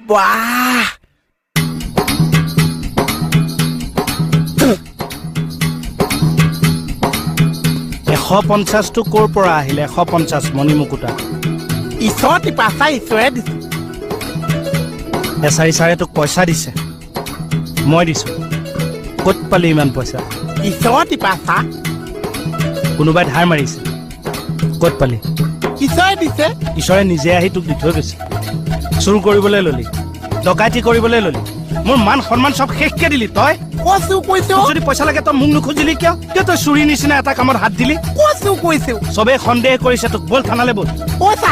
বাহ, 150টো ক'ৰ পৰা আহিলে? 150 মণিমুকুতা ঈশ্বৰ কৃপা ছাৰ, ঈশ্বৰে দিছে। এছাৰি ছাৰে তোক পইচা দিছে? মই দিছো। ক'ত পালি ইমান পইচা? ঈশ্বৰ কৃপা ছাৰ। কোনোবাই ধাৰ মাৰিছে? ক'ত পালি? ঈশ্বৰে দিছে। ঈশ্বৰে নিজে আহি তোক দি থৈ গৈছে। চুৰ কৰিবলৈ ললি, ডকাইতি কৰিবলৈ ললি, মোৰ মান সন্মান চব শেষকে দিলি তই। কৈছো কৈছো। যদি পইচা লাগে তই মোক নুখুজিলি কিয়? কিয় তই চুৰি নিচিনা এটা কামত হাত দিলি? কৈছো কৈছো। চবেই সন্দেহ কৰিছে তোক। বল থানালৈ বল। পইচা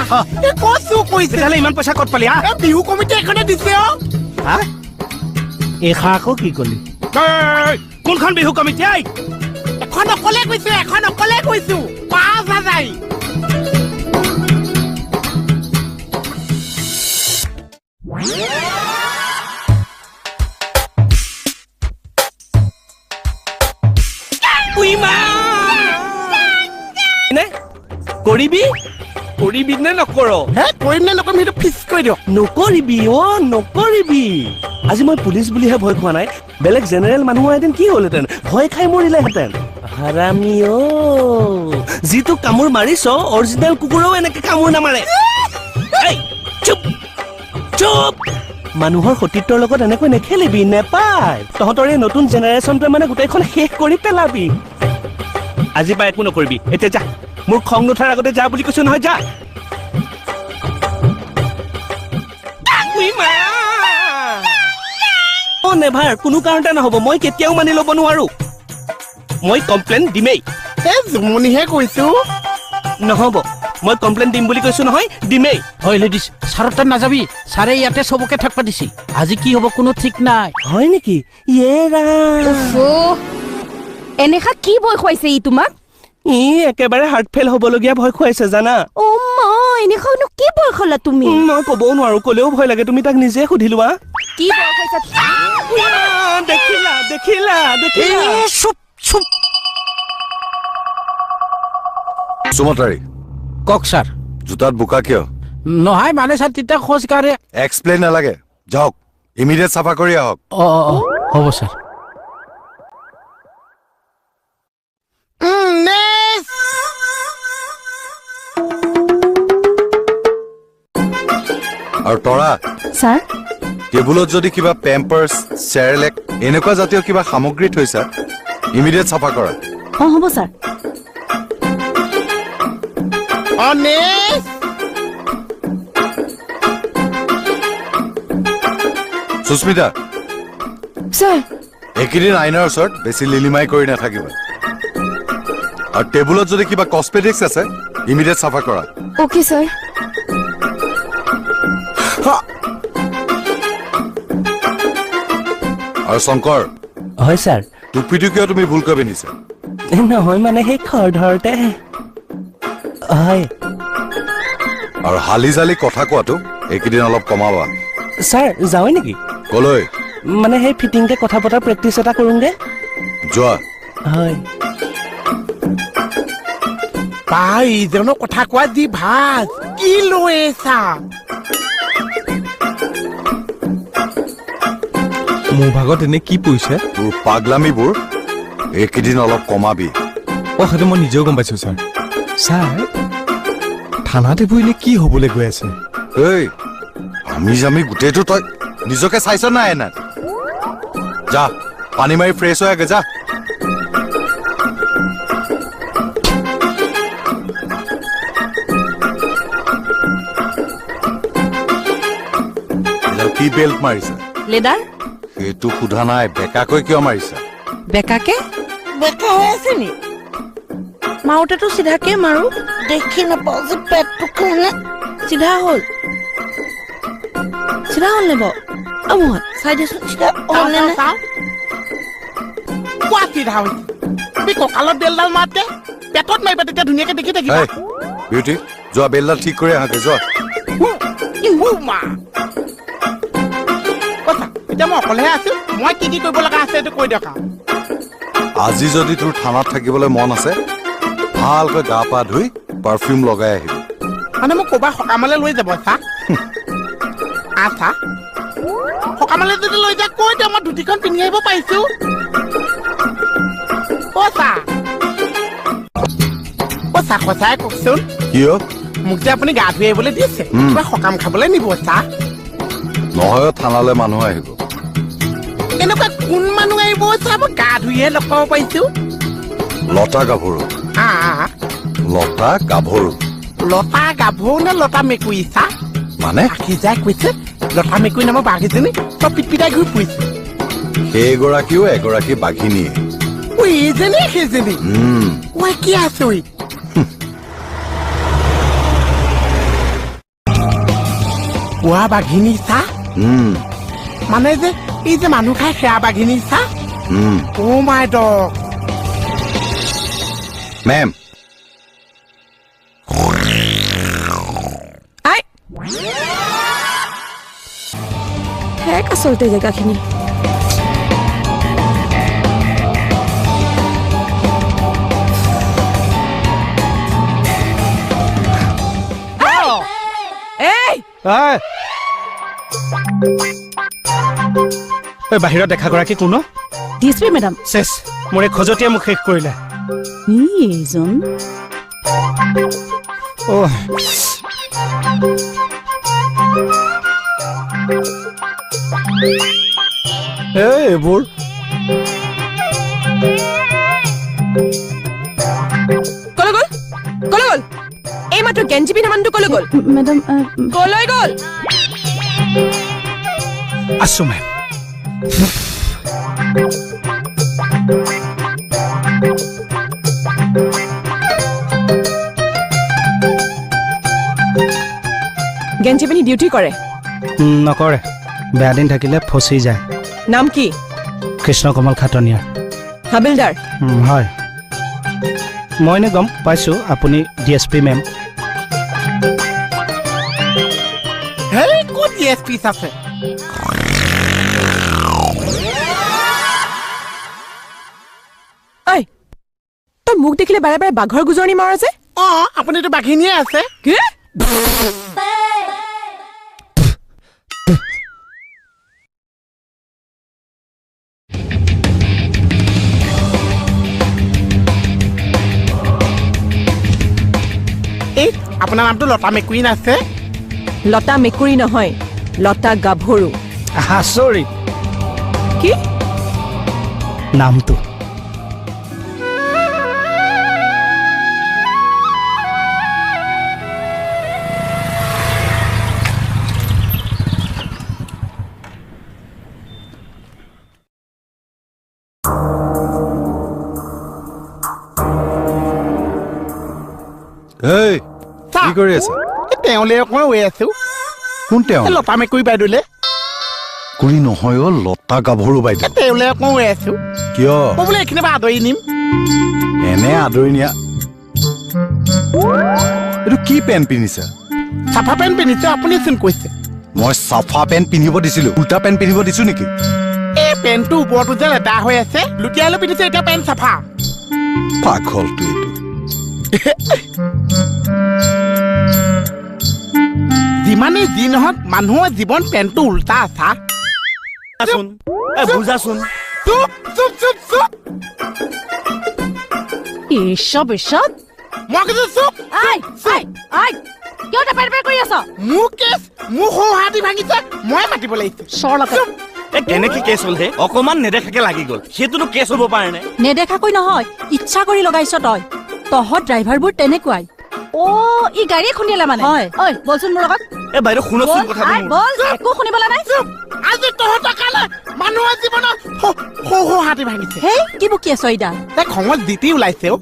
কৈছো কৈছো। তেতিয়াহ'লে ইমান পইচা ক'ত পালি? বিহু কমিটি এখনে দিছে। অ হা, এইষাৰ আকৌ কি কলি? কোনখন বিহু কমিটি? এখন অকলে কৈছো, এখন অকলে কৈছো। 5000। কৰিবি কৰিবি নে নকৰ? হে, কৰিম নে নকৰিম সেইটো ফিক্স কৰি দিয়ক। নকৰিবি অ, নকৰিবি। আজি মই পুলিচ বুলিহে ভয় খোৱা নাই, বেলেগ জেনেৰেল মানুহৰ এদিন কি হ'লহেঁতেন, ভয় খাই মৰিলেহেঁতেন। হাৰামি অ, যিটো কামোৰ মাৰিছ অৰিজিনেল কুকুৰেও এনেকে কামোৰ নামাৰে। চুপ চুপ, মানুহৰ সতীত্বৰ লগত এনেকৈ নেখেলিবি, নেপায়। তহঁতৰ এই নতুন জেনেৰেশ্যনটোৱে মানে গোটেইখন শেষ কৰি পেলাবি। আজি পৰা একো নকৰিবি, এতিয়া যা। মোৰ খং নুঠাৰ আগতে যা বুলি কৈছো নহয়, যা। অ নেভাৰ, কোনো কাৰণতে নহ'ব, মই কেতিয়াও মানি ল'ব নোৱাৰো। মই কমপ্লেইন দিমেই। জুমনিহে কৈছো। নহ'ব, মই কমপ্লেইন দিম বুলি কৈছো নহয়, দিমেই। হয় লেডিজ, ছাৰৰ তাত নাযাবি, ছাৰে ইয়াতে চবকে থাকবা দিছি। আজি কি হ'ব কোনো ঠিক নাই। হয় নেকি? এনেকা কি ভয় খুৱাইছে ই তোমাক? ই একেবাৰে হাৰ্ট ফেইল হ'বলগীয়া ভয় খুৱাইছে জানা। অ মা, এনেকানো কি ভয় খালা তুমি? মই ক'বও নোৱাৰো, ক'লেও ভয় লাগে। তুমি তাক নিজে সুধি লোৱা। কি ভয় খুৱাইছা? দেখিলা দেখিলা দেখিলা। চুপ চুপ। সুমতাৰী। কওক ছাৰ। জোতাত বোকা কিয়? নহয় মানে ছাৰ, তেতিয়া খোজ কাঢ়ে। এক্সপ্লেইন নালাগে, যাওক ইমিডিয়েট চাফা কৰি আহক। অ অ, হ'ব ছাৰ। আৰু তৰা ছাৰ, টেবুলত যদি কিবা পেম্পাৰ্ছ, চেৰেলেক এনেকুৱা জাতীয় কিবা সামগ্ৰী থৈছা, ইমিডিয়েট চাফা কৰা। অ হ'ব ছাৰ। সুস্মিতা ছাৰ, এইকেইদিন আইনাৰ ওচৰত বেছি লিলিমাই কৰি নাথাকিবা। আৰু টেবুলত যদি কিবা কচমেটিক্স আছে, ইমিডিয়েট চাফা কৰা। Okay sir. আৰু শংকৰ। হয় ছাৰ। টুপিটো কিয় তুমি ভুলকৈ পিন্ধিছা? নহয় মানে সেই খৰ ধৰতে। হয়। আৰু হালি জালি কথা কোৱাটো এইকেইদিন অলপ কমাবা। ছাৰ যাওঁৱে নেকি? কলৈ? মানে সেই ফিটিংকে কথা পতাৰ প্ৰেক্টিচ এটা কৰোঁগে। যোৱা। হয়। বাই, ইজনৰ কথা কোৱা যি ভাজ, কি লৈছা? মোৰ ভাগত এনে কি পৰিছে? তোৰ পাগলামিবোৰ এইকেইদিন অলপ কমাবি। অ সেইটো মই নিজেও গম পাইছো ছাৰ। ছাৰ থানাত এইবোৰ এনে কি হ'বলৈ গৈ আছে? এই আমি জামি গোটেইটো তই নিজকে চাইছ নাই এনাত? যা পানী মাৰি ফ্ৰেছ হৈ আগে যা। কি বেল্ট মাৰিছা? লেদাৰ। সেইটো সোধা নাই, বেকাকৈ কিয় মাৰিছা? বেকাকে? বেকা হৈ আছে নি? মাৰোতেতো চিধাকে মাৰো, দেখি নাপাওঁ যে পেটটো কাৰণে চিধা হ'ল। চিধা হ'ল নে বাৰু? অ মোহন চাই দিয়াচোন, চিধা হ'ল নে নাই? কোৱা চিধা হৈছে? তুমি কঁকালত বেলডাল মাৰতে পেটত মাৰিবা, তেতিয়া ধুনীয়াকে দেখি থাকিবা। বিউটি যোৱা, বেলডাল ঠিক কৰি আহাগে যোৱা। এতিয়া মই অকলেহে আছো, মই কি কি কৰিব লগা আছে এইটো কৈ দিয়ক। আজি যদি তোৰ থানাত থাকিবলৈ মন আছে, ভালকৈ গা পা ধুই পাৰফিউম লগাই আহিবি। মানে মোক ক'ৰবাত সকামলৈ লৈ যাব। চা আচ্ছা, সকামলৈ যদি লৈ যায় কৈ দে, মই ধুতিখন পিন্ধি আহিব পাৰিছো। অ ছাৰ, অ ছাৰ, সঁচাই কওকচোন, কিয় মোক যে আপুনি গা ধুই আহিবলৈ দিছে, কিবা সকাম খাবলৈ নিব ছাৰ? নহয়, থানালৈ মানুহ আহিব। এনেকুৱা কোন মানুহ আহিব ছাৰ? মই গা ধুইহে লগ পাব পাৰিছো। লতা গাভৰু। লতা গাভৰু। লতা গাভৰু নে লতা মেকুৰী ছাৰ? মানে আখি যায় কৈছে লতা মেকুৰী নামৰ বাঘ এজনী চব পিটপিটাই ঘূৰি ফুৰিছে। সেইগৰাকীও এগৰাকী বাঘিনীয়ে। ঐ এইজনী সেইজনী, ঐ কি আচৰিত। পুৱা বাঘিনী চা মানে যে এই যে মানুহ খাই সেয়া বাঘিনী চা। Oh my dog ma'am. ঠেক আচলতে জেগাখিনি। বাহিৰত দেখাগৰাকী কোন? D S P madam. চেচ, মোৰ এই খজুৱতিয়ে মোক শেষ কৰিলে। এইজন এইবোৰ কলৈ গ'ল? কলৈ গ'ল এই মাত্ৰ গেঞ্জি পিন্ধা মানুহটো? কলৈ গ'ল মেডাম? কলৈ গ'ল? আছো মেম। গেঞ্জি পিন্ধি ডিউটি কৰে? নকৰে, বেয়া দিন থাকিলে ফচি যায়। নাম কি? কৃষ্ণ কমল খাটনিয়াৰ। হাবিলদাৰ? হয়, মই এনে গম পাইছোঁ আপুনি ডি এছ পি মেম। হেই, ক'ত ডি এছ পি আছে? ঐ, তই মোক দেখিলে বাৰে বাৰে বাঘৰ গুজৰণি মাৰ যে? অ, আপুনিতো বাঘিনীয়ে আছে। কি? এই আপোনাৰ নামটো লতা মেকুৰী আছে? লতা মেকুৰী নহয়, লতা গাভৰু। আচৰিত। কি নামটো? এই কি কৰি আছা? তেওঁলে অকণমান ৰৈ আছো। কোন তেওঁ? লতা মেকুৰী বাইদেউলে। কুৰি নহয় অ, লতা গাভৰু বাইদেউ। তেওঁলে অকণমান ৰৈ আছো। কিয়? মই বোলে এইখিনি পৰা আদৰি নিম। এনে আদৰি নিয়া? এইটো কি পেণ্ট পিন্ধিছা? চাফা পেণ্ট পিন্ধিছো, আপুনিচোন কৈছে। মই চাফা পেণ্ট পিন্ধিব দিছিলো, উল্টা পেণ্ট পিন্ধিব দিছো নেকি? এই পেণ্টটোৰ ওপৰতো যে লেতেৰা হৈ আছে, লুটিয়াই লৈ পিন্ধিছে, এতিয়া পেণ্ট চাফা। পাগলটো এইটো। যিমানেই যি নহওক মানুহৰ জীৱন পেণ্টটো উল্টা আছা। বুজাচোন। চুপ চুপ চুপ চুপ। ঈশ্ব ঈশ্ব, মই কৈছো চুপ। I I I, কিয় টেপাই টেপাই কৰি আছ? মোৰ কেছ, মোৰ সৰু হাতী ভাঙিছে, মই মাতিব লাগিছে। চৰ লগাই। এই কেনেকে কেছ হ'ল হে? অকণমান নেদেখাকে লাগি গ'ল, সেইটোতো কেছ হ'ব পাৰে নে? নেদেখাকৈ নহয়, ইচ্ছা কৰি লগাইছ তই। তহঁত ড্ৰাইভাৰবোৰ তেনেকুৱাই। অ, ই গাড়ীয়ে খুন্দিয়ালে মানে? হয়। ঐ বলচোন মোৰ লগত। এ বাইদেউ শুনকচোন কথাটো। বল, একো শুনিবলৈ নাই। আজি তহঁতৰ কাৰণে মানুহৰ জীৱনত সৰু হাতী ভাঙিছে। হেই, কি বকি আছ এইডাল? তাই খঙত জিতি ওলাইছে অ।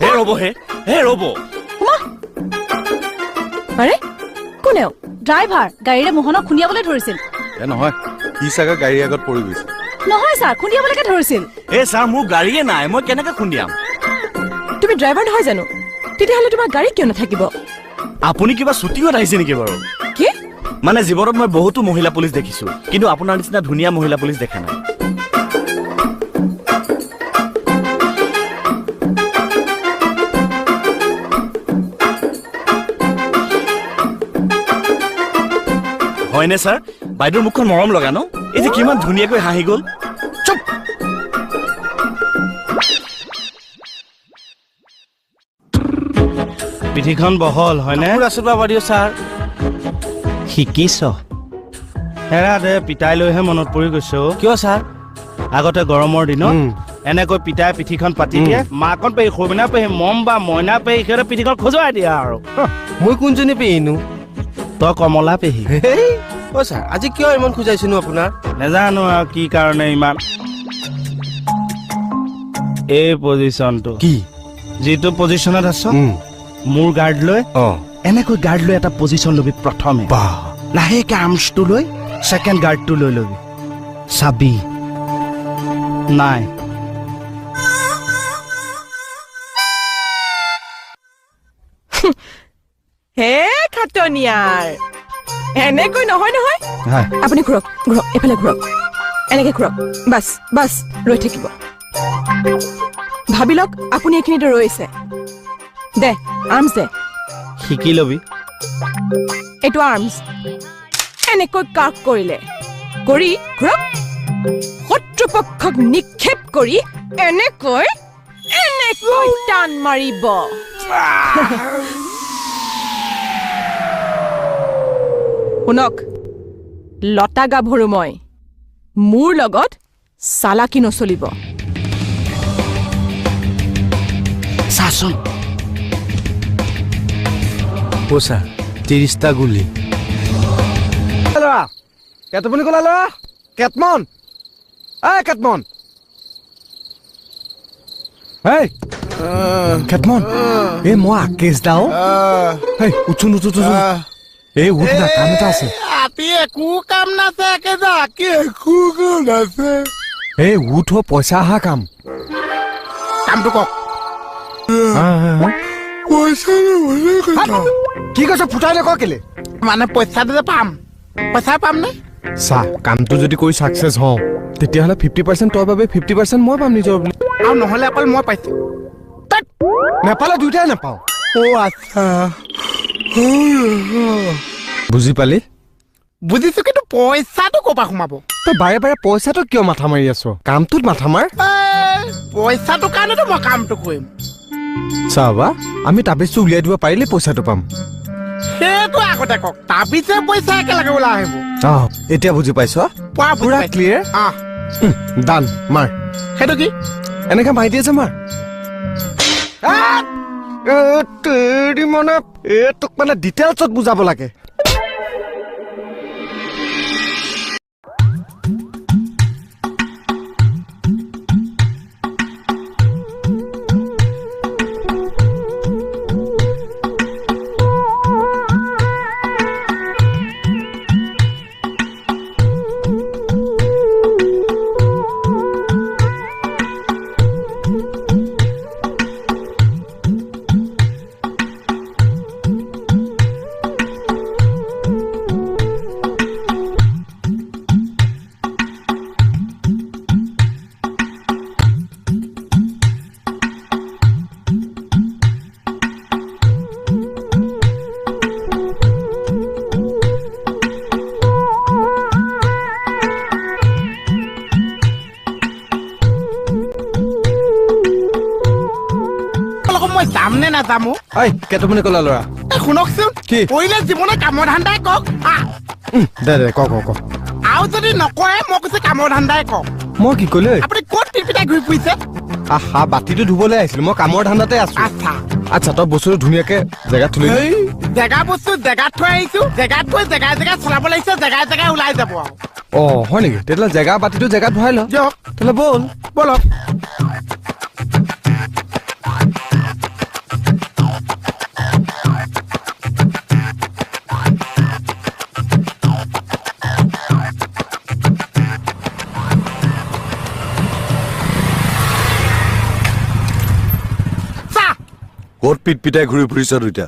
হে ৰ'ব, হে হে ৰ'ব। আৰে কোনেও? ড্ৰাইভাৰ, গাড়ীৰে মোহনক খুন্দিয়াবলৈ ধৰিছিল। এ নহয়, সি চাগে গাড়ীৰ আগত পৰি গৈছে। নহয় ছাৰ, খুন্দিয়াবলৈকে ধৰিছিল। এ ছাৰ, মোৰ গাড়ীয়ে নাই, মই কেনেকে খুন্দিয়াম? তুমি ড্ৰাইভাৰ নহয় জানো? তেতিয়াহ'লে তোমাৰ গাড়ী কিয় নাথাকিব? আপুনি কিবা ছুটিঙত আহিছে নেকি বাৰু? কি? মানে জীৱনত মই বহুতো মহিলা পুলিচ দেখিছো, কিন্তু আপোনাৰ নিচিনা ধুনীয়া মহিলা পুলিচ দেখা নাই। হয়নে ছাৰ? বাইদেউৰ মুখখন মৰম লগা ন? এই যে কিমান ধুনীয়াকৈ হাঁহি গ'ল। চুপ। পিঠিখন বহল হয়নে? ছাৰ শিকিছ? হেৰা দে, পিতাই লৈহে মনত পৰি গৈছে। কিয় ছাৰ? আগতে গৰমৰ দিনত এনেকৈ পিতাই পিঠিখন পাতি দিয়ে, মাকন পেহী, সৌমিনা পেহী, মম বা মইনা পেহী, সিহঁতে পিঠিখন খজুৱাই দিয়ে। আৰু মই কোনজনী পেহীনো? তই কমলা পেহী। অ ছাৰ, আজি কিয় ইমান খোজাইছিনো আপোনাৰ? নেজানো আৰু কি কাৰণে ইমান। এই পজিশ্যনটো কি? যিটো পজিশ্যনত আছ, মোৰ গাৰ্ড লৈ এনেকৈ গাৰ্ড লৈ এটা পজিশ্যন ল'বি প্ৰথমে, লাহেকে আৰ্মছটো লৈ ছেকেণ্ড গাৰ্ডটো লৈ ল'বি। চাবি নাই। হে খাটনিয়াৰ, এনেকৈ নহয় নহয়। আপুনি ঘূৰক ঘূৰক, এইফালে ঘূৰক, এনেকে ঘূৰক, বাছ বাছ, ৰৈ থাকিব। ভাবি লওক আপুনি এইখিনিতে ৰৈছে। দে আৰ্মছ দে। শিকি ল'বি এইটো আৰ্মছ। এনেকৈ কাক কৰিলে কৰি ঘূৰক, শত্ৰুপক্ষক নিক্ষেপ কৰি এনেকৈ এনেকৈ টান মাৰিব। শুনক, লতা গাভৰু মই, মোৰ লগত চালাকি নচলিব। চাচোন পইচা 30টা গুলি। কেটমনি কলা ল'ৰা, কেটমন, এই কেটমন, এই কেটমন, এই মই আকেশ দাও। এই উঠোন উঠোন উঠোন, এই উঠ না, কাম এটা আছে। ৰাতি একো কাম নাছে, একেদা কি একো কাম নাছে। এই উঠ, পইচা অহা কাম। কামটো কওক। পইচা কি কৈছ ফুটাই নক কেলে? মানে পইচাটো যে পাম, পইচা পাম নে? চা, কামটো যদি কৰি ছাকচেছ হওঁ তেতিয়াহ'লে 50% তই পাবি, 50% মই পাম নিজৰ বুলি। আৰু নহ'লে অকল মই পাইছো, নেপালে দুইটাই নাপাওঁ। অ আচ্ছা, বুজি পালি? বুজিছো, কিন্তু পইচাটো ক'ৰ পৰা সোমাব? তই বাৰে বাৰে পইচাটো কিয় মাথা মাৰি আছ? কামটোত মাথা মাৰ। পইচাটো কাৰণেতো মই কামটো কৰিম। চাবা, আমি তাবিজটো উলিয়াই দিব পাৰিলে পইচাটো পাম। সেইটো আগতে কওক, তাবিজে পইচা একেলগে ওলাই আহিব। এতিয়া বুজি পাইছ? পুৰা ক্লিয়াৰ? ডান, মাৰ। সেইটো কি? এনেকে মাৰি দিয়ে যে মাৰ। মানে এই তোক মানে ডিটেইলছত বুজাব লাগে। কেইটামানে কলা ল'ৰা? শুনকচোন, কৰিলে জীৱনে কামৰ ধান্দাই কওক। দে দে, ক ক ক। আৰু যদি নকৰে, মই কৈছো কামৰ ধান্দাই কওক। মই কি ক'লে? আপুনি ক'ত পিটপিটাই ঘূৰি ফুৰিছে? আহা, বাতিটো ধুবলৈ আহিছিলো, মই কামৰ ধান্দাতে আছো। আচ্ছা আচ্ছা, তই বস্তুটো ধুনীয়াকে জেগাত থৈ জেগা বস্তু জেগাত থৈ আহিছো, জেগাত থৈ জেগাই জেগাত চলাব লাগিছে, জেগাই জেগাই ওলাই যাব আৰু। অ হয় নেকি? তেতিয়াহ'লে জেগা বাতিটো জেগাত ভৰাই ল। দিয়ক তেতিয়াহ'লে, ব'ল ব'লক। ক'ত পিট পিটাই ঘূৰি ফুৰিছ দুইটা?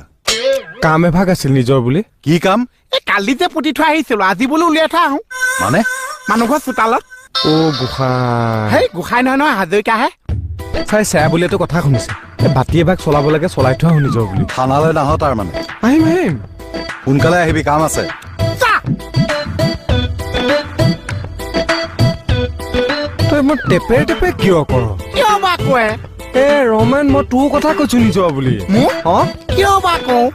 কাম এভাগ আছিল নিজৰ বুলি। কি কাম? এই কালি যে পুতি থৈ আহিছিলো, আজি বোলো উলিয়াই থৈ আহো। মানে? মানুহ ঘৰ চোতালত। অ গোসাঁই। সেই গোসাঁই নহয় নহয়, হাজৰিকাহে। চাই চেয়া বুলিয়েতো কথা শুনিছে। এই বাতি এভাগ চলাব লাগে, চলাই থৈ আহো নিজৰ বুলি। থানালৈ নাহ তাৰ মানে? আহিম আহিম, সোনকালে আহিবি, কাম আছে। তই মই টেপে টেপে কিয় কৰ? কিয় বা কয়? এ ৰমেন, মই তোৰ কথা কৈছো নিজৰ বুলি। মোক? অ কিয় বা কওঁ?